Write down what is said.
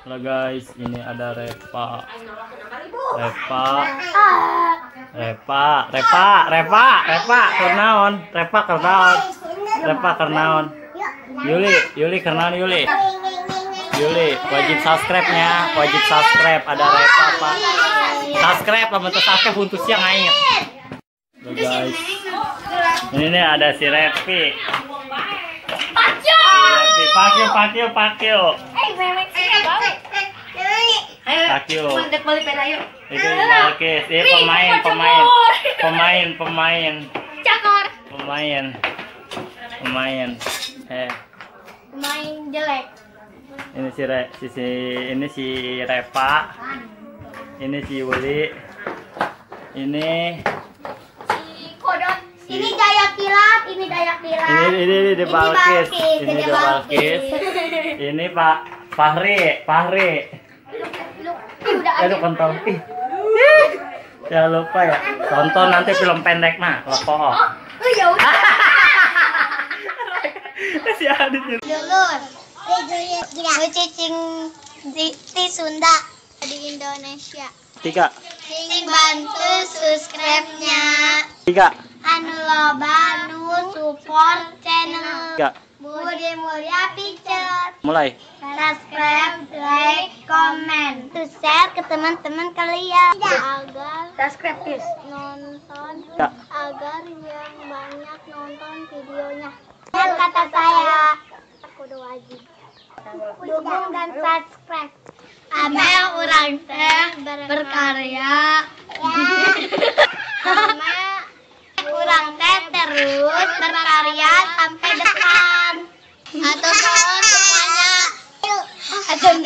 Halo guys, ini ada Reva. Reva. Reva, Reva, Reva, Reva, kernaon, Reva kernaon. Reva kernaon. Yuli, Yuli kernaon Yuli. Yuli, wajib subscribe-nya, wajib subscribe ada Reva, Pak. Subscribe, lamun teu subscribe huntu siang aing. Halo guys. Ini nih ada si Revi. Revi, pakio, pakio, pakio. Pakio. Itu Balkis, ini pemain, pemain, pemain, pemain, pemain, pemain, pemain jelek. Ini si Re, si, si ini si Reva, ini si Yuli, ini si Kodot, ini Jaya Kilat, ini Jaya Kilat. Ini di Balkis, ini di Balkis, ini Pak Fahri, Fahri. Aduh kontol. Ih. Jangan lupa ya, tonton nanti film pendek mah, kalau Oh, ya udah. Si Adit. Dulur. Cicing di Sunda di Indonesia. 3. Sing bantu subscribe-nya. 3. Anu loba nu support channel. 3. Budi Mulya Picture. Mulai. Subscribe, like, comment, to share ke teman-teman kalian agar subscribe guys, nonton ya. Agar yang banyak nonton videonya. Dan kata saya, aku udah wajib dukung dan subscribe. Amel orang teh berkarya. Amel orang teh terus berkarya sampai depan. Atau semuanya. Atau